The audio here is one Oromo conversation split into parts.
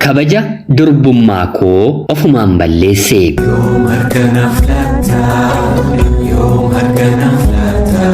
Kabaja durbummaa koo ofumaan balleesse. Yoom harka naaf laatta? Yoom harka naaf laatta?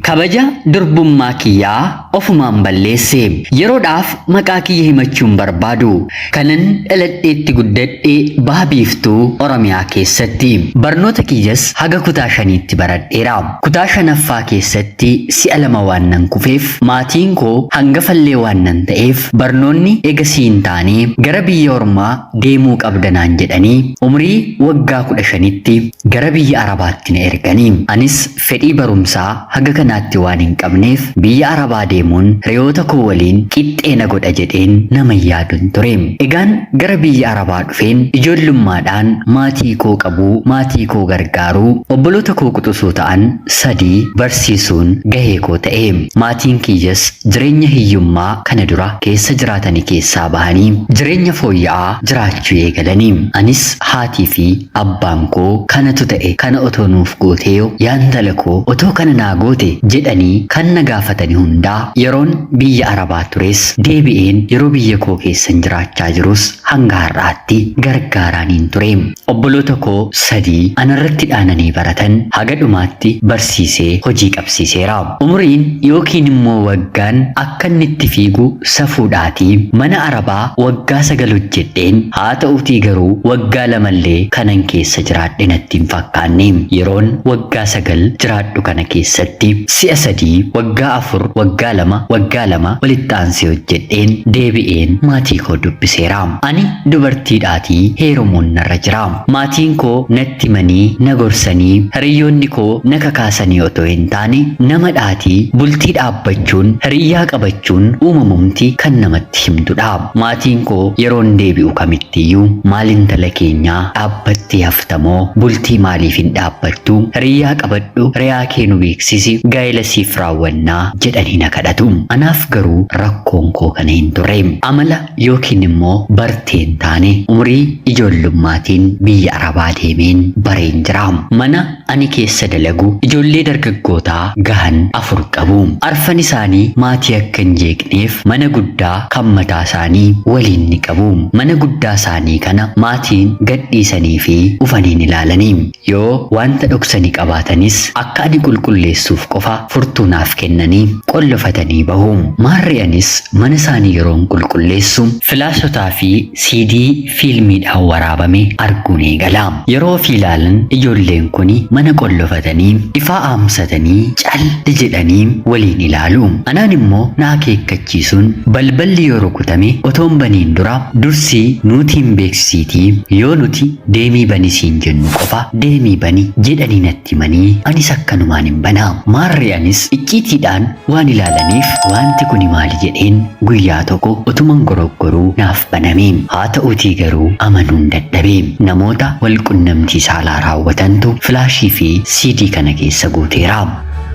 Kabaja durbummaa kiyyaa ofumaan balleesse. Yeroodhaaf maqaa kiyya himachuu hin barbaadu. Kanan dhaladheetti guddadhe Baha Biiftuu Oromiyaa keessatti. Barnoota kiyyas haga kutaa shaniitti baradheera. Kutaa shanaffaa keessatti si'a lama waan nan kufeef maatiin koo hangafallee waan nan ta'eef barnoonni ega sii hin taane gara biyya ormaa deemuu qabda naan jedhanii umrii waggaa 15tti gara biyya Arabaatti na ergani. Anis fedhii barumsaa haga kanaatti waan hin qabneef biyya Arabaa deemuun hiriyoota koo waliin qixxee na godha jedheen nama hin yaadun ture. Egaan gara biyya Arabaa dhufeen ijoollummaadhaan maatii koo qabuu, maatii koo gargaaruu, obboloota koo quxusuu ta'an sadii barsiisuun gahee koo ta'e. Maatiin kiyyas jireenya hiyyummaa kana dura keessa jiraatani keessaa bahanii jireenya fooyya'aa jiraachuu eegalani. Anis haatii fi abbaan koo kanatu ta'e kana otoo nuuf gooteeyo yaa intala koo otoo kana naa goote jedhanii kan na gaafatani hundaa yeroon biyya Arabaa tures deebi'een yeroo biyya koo keessan jiraachaa jirus hanga har'aatti gargaaraaniin ture. Obboloota koo sadii anarratti dhaananii baratan haga dhumaatti barsiisee hojii qabsiiseera. Umuriin yookiin immoo waggaan akka inni itti fiigu safuudhaatii mana Arabaa waggaa 9 hojjedheen haa ta'uutii garuu waggaa lamallee kanan keessa jiraadhe natti hin fakkaanne. Yeroon waggaa 9 jiraadhu kana keessatti si'a 3 waggaa 4 waggaa 2 waggaa 2 walitti aansee hojjedheen deebi'een maatii koo dubbiseera. Ani dubartiidhaatii heerumuun narra jira. Maatiin koo natti himanii na gorsanii hiriyyoonni koo na kakaasanii otoo hin taane nama dhaatii bultii dhaabbachuun hiriyyaa qabachuun uumamumti kan namatti himtudha. Maatiin koo yeroon deebi'u kamittiyyuu maal intala keenyaa dhaabbattee haftamoo bultii maaliif hin dhaabbattu hiriyyaa qabadhu hiriyaa kee nu beeksisi gaa'ela siif raawwannaa jedhanii na kadhatu. Anaaf garuu rakkoon koo kana hin turre. Amala yookiin immoo bartee hin taane umurii ijoollummaatiin biyya Arabaa deemeen bareen jira. Mana ani keessa dalagu ijoollee dargaggootaa gahan afur qabu. Arfan isaanii maatii akka hin jeeqneef mana guddaa kan mataa isaanii waliin ni qabu. Mana guddaa isaanii kana maatiin gadhiisanii fi ufanii hin ilaalani. Yoo wanta dhoksanii qabaatanis akka ani qulqulleessuuf qofa furtuu naaf kennanii qollofatanii bahu. Maarree anis mana isaanii yeroon qulqulleessu filaasotaa fi CD fiilmiidhaan waraabame arguun eegala. Yeroo ofii ilaalan ijoolleen kuni mana qollofatanii ifaa aamsatanii calli jedhanii waliin ilaalu. Anaan immoo na akeekkachiisuun balballi yoo rukutame otoon baniin dura dursii nuutiin beeksisiitii yoo nuti deemii bani siin jennu qofa deemii bani jedhanii natti himanii anis akkanumaan hin bana. Maarree anis icciitiidhaan waan ilaalaniif wanti kuni maali jedheen guyyaa tokko otuman goroggoruu naaf baname. Haa ta'uutii garuu amanuun dadhabe. Namoota wal qunnamtii saalaa raawwatantu filaashii fi CD kana keessa guuteera.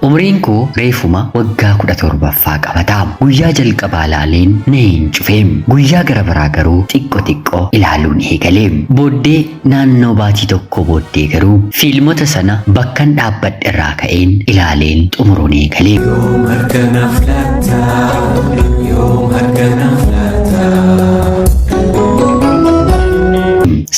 Umriin koo reefuma waggaa 17ffaa qabata. Guyyaa jalqabaa laaleen naheen cufe. Guyyaa gara biraa garuu xiqqo xiqqo ilaaluun eegale. Booddee naannoo baatii tokkoo booddee garuu fiilmota sana bakkan dhaabbadhe irraa ka'een ilaaleen xumuruun eegale. Yoom harka naaf laatta? Yoom harka naaf laatta?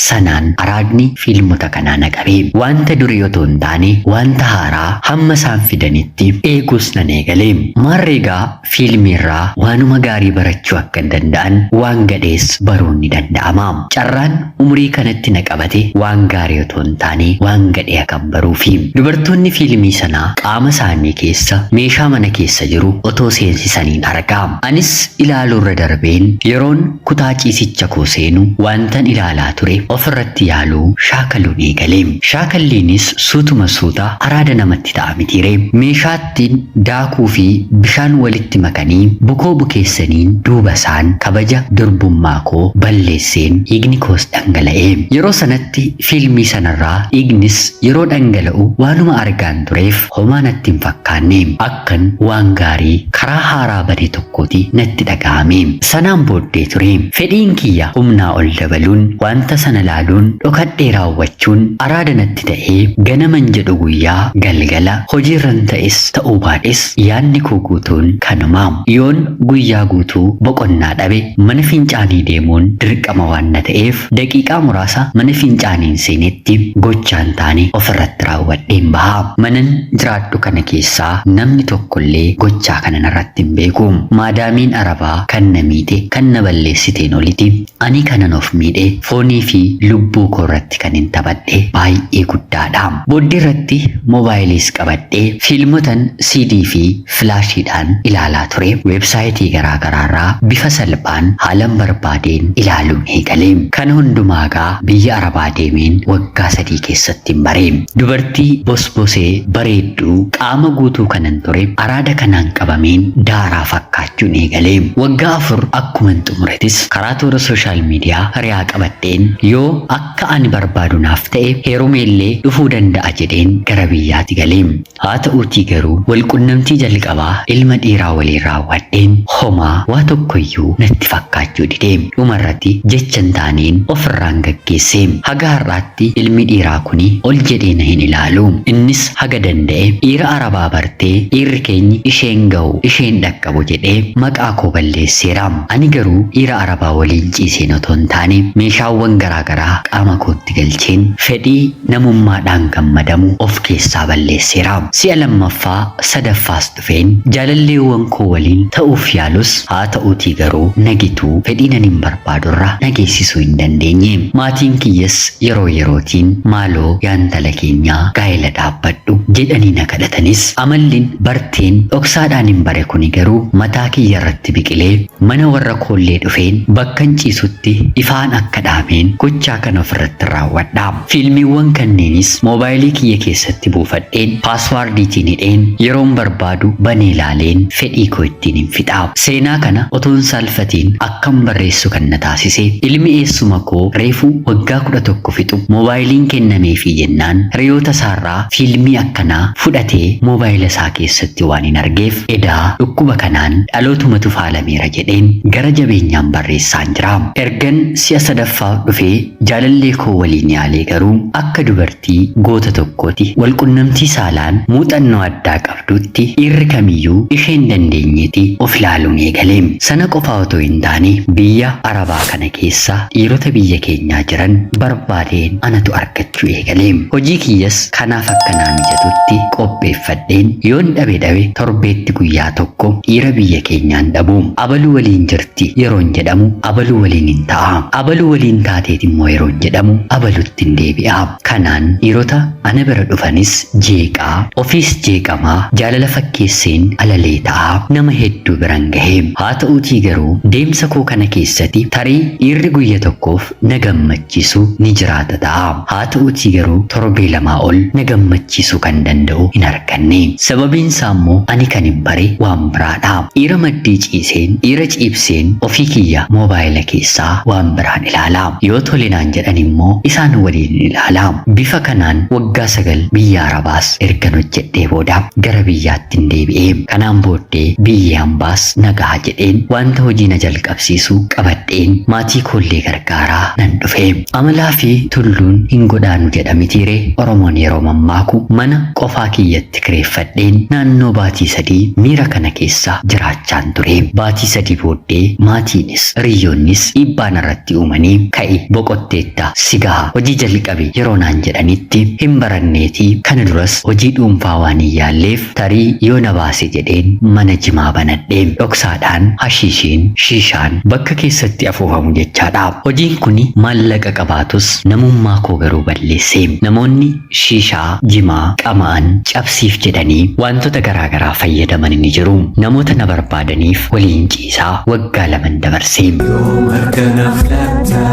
Sanaan araadni fiilmota kanaa na qabe. Wanta durii otoo hin taane wanta haaraa hamma isaan fidanitti eeguus nan eegale. Maarree egaa fiilmii irraa waanuma gaarii barachuu akka hin danda'an waan gadhees baruun ni danda'ama. Carraan umurii kanatti na qabate waan gaarii otoo hin taane waan gadhee akkan baruufi. Dubartoonni fiilmii sanaa qaama isaanii keessa meeshaa mana keessa jiru otoo seensisaniin arga. Anis ilaaluurra darbeen yeroon kutaa ciisicha koo seenu wantan ilaalaa ture ofirratti yaaluu shaakaluun eegale. Shaakalliinis suutuma suuta araada namatti ta'a mitiiree. Meeshaattiin daakuu fi bishaan walitti makanii bukoo bukeessaniin duuba isaan kabaja durbummaa koo balleesseen dhiigni koos dhangala'e. Yeroo sanatti fiilmii sanarraa dhiignis yeroo dhangala'u waanuma argaan tureef homaa natti hin fakkaanne. Akkan waan gaarii karaa haaraa bane tokkooti natti dhaga'ame. Sanaan booddee ture fedhiin kiyya humnaa ol dabaluun wanta sana laaluun dhokadhee raawwachuun araada natti ta'ee ganaman jedhu guyyaa galgala hojiirran ta'es ta'uu baadhes yaadni koo guutuun kanuma. Yoon guyyaa guutuu boqonnaa dhabe mana fincaanii deemuun dirqama waan na ta'eef daqiiqaa muraasa mana fincaaniin seenetti gochaan taane ofirratti raawwadheen baha. Manan jiraadhu kana keessaa namni tokkollee gochaa kana narratti hin beeku. Maadaamiin Arabaa kan na miite kan na balleessiteen oliti ani kanan of miidhe foonii fi lubbuu koo irratti kan hin taphadhe baay'ee guddaadha. Booddee irratti moobaayiliis qabadhee fiilmotan CD fi filaashiidhaan ilaalaa ture. Weebsaayitii garaa garaarraa bifa salphaan haalan barbaadeen ilaaluun eegale. Kana hundumaa gaa biyya Arabaa deemeen waggaa 3 keessatti hin bare. Dubartii bosbosee bareedduu qaama guutuu kanan ture araada kanaan qabameen daaraa fakkaachuun eegale. Waggaa 4 akkuman xumuretis karaa toora sooshaal miidiyaa hiriyaa qabadheen yoo akka ani barbaadu naaf ta'e heerumeellee dhufuu danda'a jedheen gara biyyaati gale. Haa ta'uutii garuu walqunnamtii jalqabaa ilma dhiiraa waliin raawwadheen homaa waa tokkoyyuu natti fakkaachuu dide. Dhumarratti jecha hin taaneen ofirraan gaggeesse. Haga har'aatti ilmi dhiiraa kuni ol jedhee na hin ilaalu. Innis haga danda'e dhiira Arabaa bartee dhiirri keenyi isheen ga'u isheen dhaqqabu jedhee maqaa koo balleesseera. Ani garuu dhiira Arabaa waliin ciiseen otoo hin taane meeshaawwan garaagaraa qaama kootti galcheen fedhii namummaadhaan gammadamu of keessaa balleesseera. Si'a lammaffaa sadaffaas dhufeen jaalalleewwan koo waliin ta'uuf yaalus haa ta'uutii garuu nagituu fedhii nan hin barbaadurra na geessisuu hin dandeenye. Maatiin kiyyas yeroo yerootiin maaloo yaa intala keenyaa gaa'ela dhaabbadhu jedhanii na kadhatanis amallin barteen dhoksaadhaan hin bare kuni garuu mataa kiyya irratti biqilee mana warra koollee dhufeen bakkan ciisutti ifaan akka dhaameen gochaa kana ofirratti raawwadha. Fiilmiiwwan kanneenis moobaayilii kiyya keessatti buufadheen paaswaardiitiin hidheen yeroon barbaadu banee ilaaleen fedhii koo ittiin hin fixa. Seenaa kana otoon saalfatiin akkan barreessu kan na taasise ilmi eessuma koo reefu waggaa 11 fixu moobaayiliin kennameefii jennaan hiriyoota isaarraa fiilmii akkanaa fudhatee moobaayila isaa keessatti waan hin argeef edaa dhukkuba kanaan dhalootumatu faalameera jedheen gara jabeenyaan barreessaan jira. Ergan si'a sadaffaaf dhufee jaalallee koo waliin yaalee garuu akka dubartii goota tokkooti walqunnamtii saalaan muuxannoo addaa qabdutti dhiirri kamiyyuu isheen dandeenyeeti of ilaaluun eegale. Sana qofaa otoo hin taane biyya Arabaa kana keessa dhiirota biyya keenyaa jiran barbaadeen anatu argachuu eegale. Hojii kiyyas kanaaf akka naa mijatutti qopheeffadheen yoon dhabe dhabe torbeetti guyyaa tokko dhiira biyya keenyaan dhabu. Abaluu waliin jirti yeroon jedhamu abaluu waliin hin ta'a. Abaluu waliin taateet immoo yeroon jedhamu abalutti hin deebi'a. Kanaan dhiirota ana bira dhufanis jeeqaa, ofiis jeeqamaa, jaalala fakkeesseen alalee ta'aa nama hedduu biran gahe. Haa ta'uutii garuu deemsa koo kana keessatti tarii dhiirri guyya tokkoof na gammachiisu ni jiraata ta'a. Haa ta'uutii garuu torbee lamaa ol na gammachiisuu kan danda'u hin arganne. Sababiin isaa immoo ani kan hin bare waan biraadha. Dhiira maddii ciiseen, dhiira ciibseen ofii kiyya moobaayila keessaa waan biraan ilaala. Yoo tole naan jedhan immoo isaan waliin ilaala. Bifa kanaan waggaa 9 biyya Arabaas ergan hojjedhee booda gara biyyaatti hin deebi'e. Kanaan booddee biyyi hambaas nagaa jedheen wanta hojii na jalqabsiisu qabadheen maatii koollee gargaaraa nan dhufe. Amalaa fi tulluun hin godaanu jedha mitiiree Oromoon yeroo mammaaku mana qofaa kiyyatti kireeffadheen naannoo baatii 3 miira kana keessa jiraachaan ture. Baatii 3 booddee maatiinis hiriyyoonnis dhiibbaa narratti uumanii ka'i boqotteetta si gaha hojii jalqabi yeroo naan jedhanitti hin baranneetii kana duras hojii dhuunfaa waan hin yaalleef tarii yoo na baase jedheen mana jimaa banadhe. Dhoksaadhaan hashiishiin, shiishaan bakka keessatti afuufamu jechaadha. Hojiin kuni maallaqa qabaatus namummaa koo garuu balleesse. Namoonni shiishaa, jimaa, qama'an, cabsiif jedhanii wantoota garaa garaa fayyadaman ni jiru. Namoota na barbaadaniif waliin ciisaa waggaa laman dabarse. Yoom harka naaf laatta?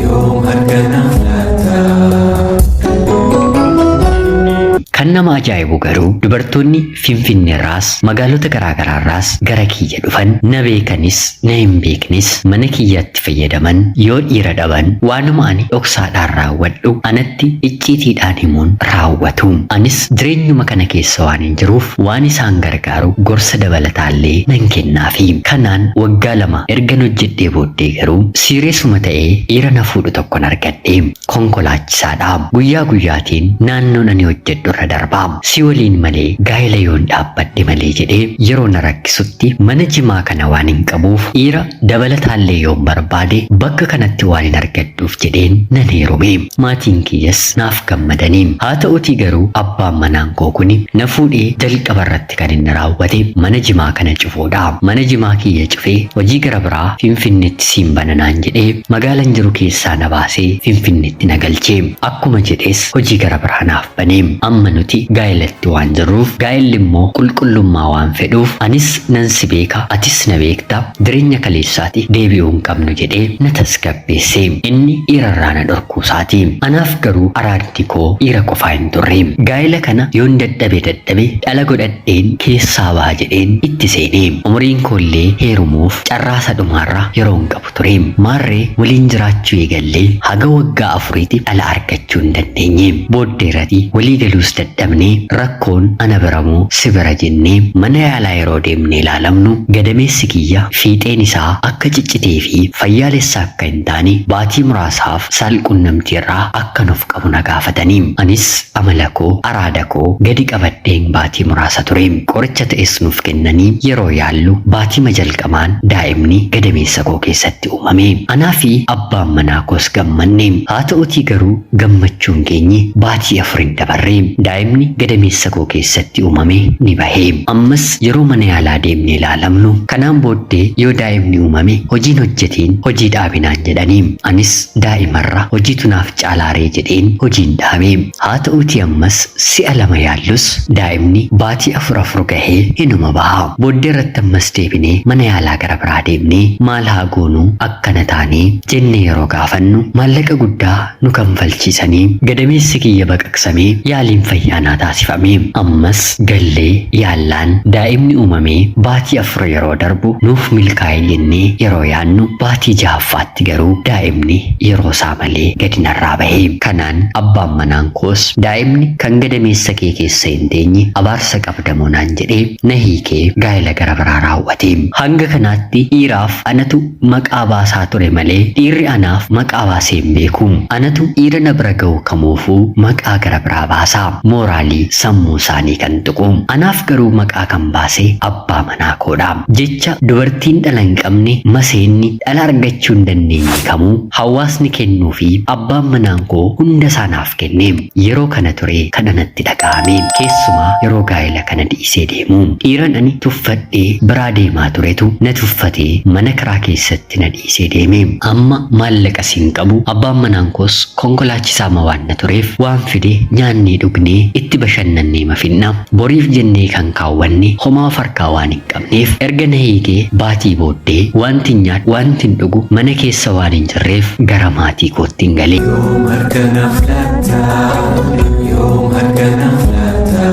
Yoom harka naaf laatta? Kana Kan nama ajaa'ibu garuu dubartoonni Finfinneerraas magaalota garaagaraarraas gara kiyya dhufan na beekanis na hin beeknes mana kiyyatti fayyadaman yoo dhiira dhaban waanuma ani dhoksaadhaan raawwadhu anatti icciitiidhaan himuun raawwatu. Anis jireenyuma kana keessa waan hin jiruuf waan isaan gargaaru gorsa dabalataallee nan kennaafi. Kanaan waggaa 2 ergan hojjedhee booddee garuu siireesuma ta'ee dhiira na fuudhu tokkon argadhe. Konkolaachisaadha. Guyyaa guyyaatiin naannoon ani hojjedhu irra darba. Si waliin malee gaa'ela yoon dhaabbadhe malee jedhee yeroo na rakkisutti mana jimaa kana waan hin qabuuf dhiira dabalataallee yoon barbaade bakka kanatti waan hin argadhuuf jedheen nan heerume. Maatiin kiyyas naaf gammadanii. Haa ta'utii garuu abbaan manaan koo kuni na fuudhee jalqaba irratti kan inni raawwate mana jimaa kana cufuudha. Mana jimaa kiyya cufee hojii gara biraa Finfinneetti siin bana naan jedhee magaalan jiru keessaa na baasee Finfinneetti na galche. Akkuma jedhes hojii gara biraa naaf bane. Amma nuti gaa'elatti waan jirruuf gaa'elli immoo qulqullummaa waan fedhuuf anis nan si beeka atis na beekta jireenya kaleessaati deebi'uu hin qabnu jedhee na tasgabbeesse. Inni dhiirarraa na dhorkuusaati. Anaaf garuu araadni koo dhiira qofaa hin turre. Gaa'ela kana yoon dadhabe dadhabe dhala godhadheen keessaa baha jedheen itti seene. Umuriin koollee heerumuuf carraa isa dhumaarra yeroo hin qabu ture. Maarree waliin jiraachuu eegallee haga waggaa afuriiti dhala argachuu hin dandeenye. Booddeerati walii galuus dadhabnee rakkoon ana biramoo si bira jennee mana yaalaa yeroo deemnee ilaalamnu gadameessi kiyya fiixeen isaa akka ciccitee fi fayyaalessa akka hin taane baatii muraasaaf saalqunnamtii irraa akkan of qabu na gaafatanii. Anis amala koo araada koo gadi qabadheen baatii muraasa ture. Qoricha ta'es nuuf kennanii yeroo yaallu baatiima jalqamaan daa'imni gadameessa koo keessatti uumame. Anaa fi abbaan manaa koos gammanne. Haa ta'utii garuu gammachuun keenyi baatii 4 hin dabarre. Daa'imni gadameessa koo keessatti uumame ni bahe. Ammas yeroo mana yaalaa deemnee ilaalamnu kanaan booddee yoo daa'imni uumame hojiin hojjetiin hojii dhaabinaan jedhanii. Anis daa'imarra hojiitu naaf caalaaree jedheen hojiin dhaabe. Haa ta'uutii ammas si'a 2 yaallus daa'imni baatii 4 4 gahee hinuma baha. Booddee irratti ammas deebinee mana yaalaa gara biraa deemnee maal haa goonuu akkana taanee jennee yeroo gaafannu maallaqa guddaa nu kanfalchiisanii gadameessi kiyya baqaqsamee yaaliin fayyaa naa taasifame. Ammas gallee yaallaan daa'imni uumamee baatii 4 yeroo darbu nuuf milkaa'e jennee yeroo yaannu baatii 6ffaatti garuu daa'imni yeroo isaa malee gadi narraa bahe. Kanaan abbaan manaan koos daa'imni kan gadameessa kee keessa hin teenye abaarsa qabdamoo naan jedhee na hiikee gaa'ela gara biraa raawwate. Hanga kanaatti dhiiraaf anatu maqaa baasaa ture malee dhiirri anaaf maqaa baasee hin beeku. Anatu dhiira na bira ga'u kamuufuu maqaa gara biraa baasa. Mooraalii sammuu isaanii kan tuqu. Anaaf garuu maqaa kan baase abbaa manaa koodha. Jecha dubartiin dhala hin qabne maseenni dhala argachuu hin dandeenye kamuu hawaasni kennuu fi abbaan manaan koo hunda isaa naaf kenne. Yeroo kana ture kan anatti dhaga'ame. Keessumaa yeroo gaa'ela kana dhiisee deemu. Dhiiran ani tuffadhee biraa deemaa turetu na tuffatee mana kiraa keessatti na dhiisee deeme. Amma maallaqas hin qabu. Abbaan manaan koos konkolaachisaama waan na tureef waan fide nyaannee dhugnee itti bashannannee mafinna. Boriif jennee kan kaawwanne homaa of harkaa waan hin qabneef erga na hiikee baatii booddee wantin nyaadhu wantin dhugu mana keessa waan hin jirreef gara maatii koottin gale. Yoom harka naaf laatta? Yoom harka naaf laatta?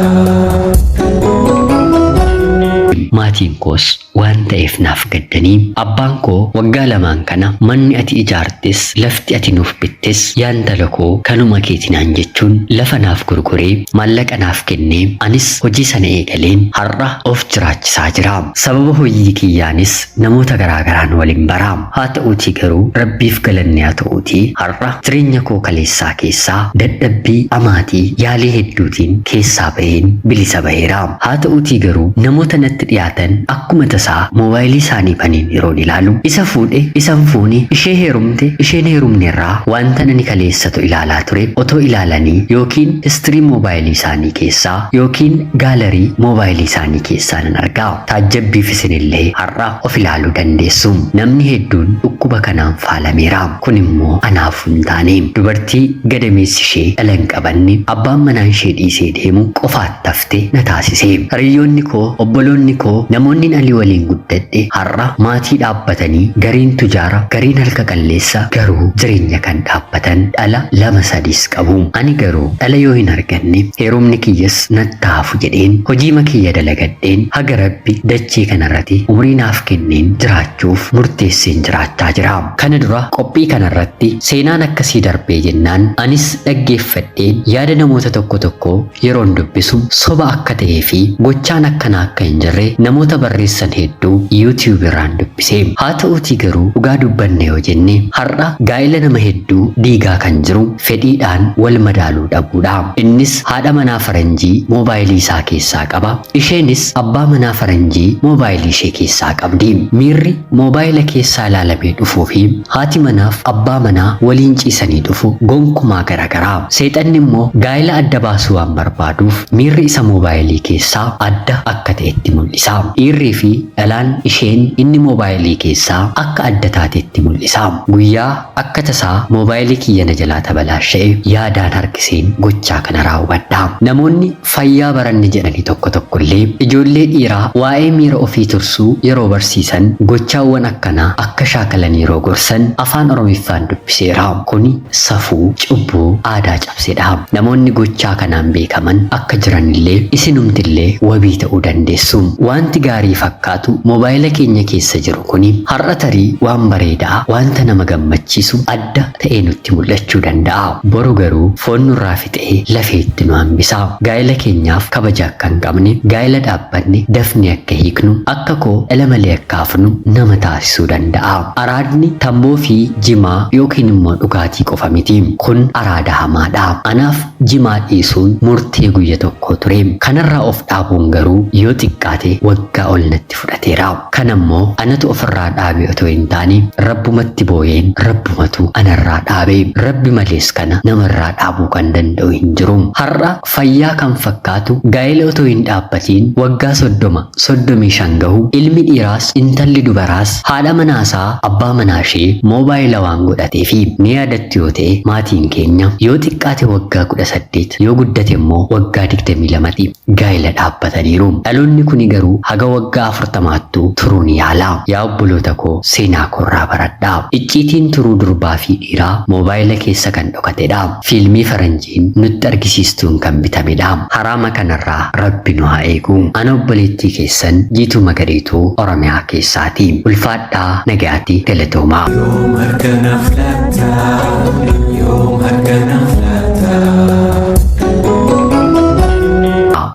Maatiin koos waan ta'eef naaf gaddanii abbaan koo waggaa lamaan kana manni ati ijaartes lafti ati nuuf bittes yaa intala koo kanuma keeti naan jechuun lafa naaf gurguree maallaqa naaf kennee anis hojii sana eegaleen har'a of jiraachisaa jira. Sababa hojii kiyyaanis namoota garaa garaan walin bara. Haa ta'uutii garuu Rabbiif galanni haa ta'uutii har'a jireenya koo kaleessaa keessaa dadhabbii, amaatii, yaalii hedduutiin keessaa baheen bilisa baheera. Haa ta'uutii garuu namoota natti dhiyaatan akkuma tasaa moobaayilii isaanii baneen yeroon ilaalu isa fuudhe, isa hin fuune, ishee heerumte, isheen heerumne irraa wantan ani kaleessatu ilaalaa ture otoo ilaalanii yookiin histirii moobaayilii isaanii keessaa yookiin gaalarii moobaayilii isaanii keessaa nan arga. Taajjabbiif isinillee har'a of ilaaluu dandeessu. Namni hedduun dhukkuba kanaan faalameera. Kun immoo anaaf hin taane. Dubartii gadameessi ishee dhala hin qabanne, abbaan manaan ishee dhiisee deemu qofaatti hafte na taasise. Hiriyyoonni koo, obboloonni koo, namoonni ani waliin guddadhe har'a maatii dhaabbatanii gariin tujaara, gariin harka qalleessa, garuu jireenya kan dhaabbatan dhala lama sadiis qabu. Ani garuu dhala yoo hin arganne heerumni kiyyas natti hafu jedheen hojiima kiyya dalagadheen haga Rabbi dachee kanarratti umurii naaf kenneen jiraachuuf murteesseen jiraachaa jira. Kana dura qophii kanarratti seenaan akkasii darbee jennaan anis dhaggeeffadheen yaada namoota tokko tokkoo yeroon dubbisu soba akka ta'ee fi gochaan akkanaa akka hin jirre namoota barreessan hedduu YouTube irraan dubbise. Haa ta'uutii garuu dhugaa dubbanne yoo jenne har'a gaa'ela nama hedduu diigaa kan jiru fedhiidhaan wal madaaluu dhabuudha. Innis haadha manaa faranjii moobaayilii isaa keessaa qaba. Isheenis abbaa manaa faranjii moobaayilii ishee keessaa qabdi. Miirri moobaayila keessaa ilaalamee dhufuu fi haati manaaf abbaa manaa waliin ciisanii dhufu gonkumaa garagaraa. Seexanni immoo gaa'ela adda baasuu waan barbaaduuf miirri isa moobaayilii keessaa adda akka ta'etti mul'isa. Dhiirrii fi dhalaan isheen inni moobaayilii keessaa akka adda taatetti mul'isa. Guyyaa akka tasaa moobaayilii kiyya na jalaa tabalaasha'e yaadaan harkiseen gochaa kana raawwadha. Namoonni fayyaa baranne jedhanii tokko tokko illee ijoollee dhiiraa waa'ee miira ofii tursuu yeroo barsiisan gochaawwan akkanaa akka shaakalan yeroo gorsan afaan Oromiffaan dubbiseera. Kuni safuu, cubbuu, aadaa cabsedha. Namoonni gochaa kanaan beekaman akka jiranillee isinumtillee wabii ta'uu dandeessu. Wanti gaarii fakkaatu moobaayila keenya keessa jiru kuni har'a tarii waan bareedaa, wanta nama gammachiisu adda ta'ee nutti mul'achuu danda'a. Boru garuu foon nurraa fixee lafeetti nu hambisa. Gaa'ela keenyaaf kabaja akka hin qabne, gaa'ela dhaabbanne dafnee akka hiiknu, akka koo dhala malee akka hafnu nama taasisuu danda'a. Araadni tamboo fi jimaa yookiin immoo dhugaatii qofa miti. Kun araada hamaadha. Anaaf jimaa dhiisuun murtee guyya tokkoo ture. Kanarraa of dhaabuun garuu yoo xiqqaate waggaa ol natti fudhateera. Kanammoo anatu ofirraa dhaabe otoo hin taane rabbumatti booyeen rabbumatu anarraa dhaabe. Rabbi malees kana namarraa dhaabuu kan danda'u hin jiru. Har'a fayyaa kan fakkaatu gaa'ela otoo hin dhaabbatiin waggaa 30, 35 gahu ilmi dhiiraas intalli dubaraas haadha manaasaa abbaa manaashee moobaayila waan godhateefi ni yaadattu yoo ta'e maatiin keenya yoo xiqqaate waggaa 18 yoo guddate immoo waggaa 22ti gaa'ela dhaabbataniiru. Dhaloonni kuni garuu haga waggaa 40ttuu turuu ni yaala. Yaa obboloota koo seenaa koorraa baradhaa. Icciitiin turuu durbaa fi dhiiraa moobaayila keessa kan dhokatedha. Fiilmii faranjiin nutti argisiistuun kan bitamedha. Haraama kanarraa Rabbi nu haa eegu. Ana obboleettii keessan Jiituu Magariituu Oromiyaa keessaati. Ulfaadhaa nagayaatti galatoomaa. Yoom harka naaf laatta? Yoom harka naaf laatta?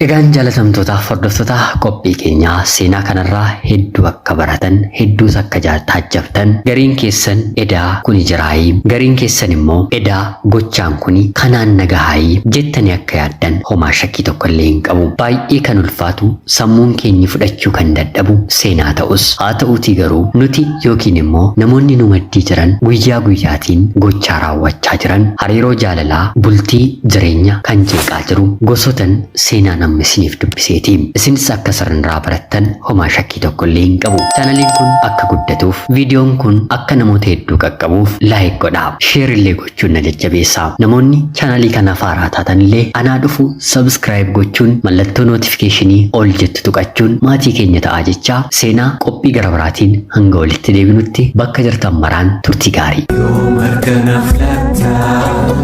Egaan jaalatamtootaaf hordoftoota qophii keenyaa seenaa kanarraa hedduu akka baratan hedduus akka taajjabtan gariin keessan edaa kuni jiraayii gariin keessan immoo edaa gochaan kuni kanaan nagahaayii jettanii akka yaaddan homaa shakkii tokko illee hin qabu. Baay'ee kan ulfaatu sammuun keenyi fudhachuu kan dadhabu seenaa ta'us haa ta'uutii garuu nuti yookiin immoo namoonni nu maddii jiran guyyaa guyyaatiin gochaa raawwachaa jiran hariiroo jaalalaa bultii jireenya kan jeeqaa jiru gosotan seenaa namni isiniif dubbiseeti. Isinis akka sirnirraa barattan homaa shakkii tokko illee hin qabu. Chaanaliin kun akka guddatuuf viidiyoon kun akka namoota hedduu qaqqabuuf like godhaa. Share illee gochuun na jajjabeessaa. Namoonni chaanalii kanaaf haaraa taatan illee anaa dhufu subscribe gochuun mallattoo notifiikeeshinii ol jettu tuqachuun maatii keenya ta'aa jechaa seenaa qophii gara biraatiin hanga walitti deebinutti bakka jirtan maraan turtii gaarii. Yoom harka naaf laatta?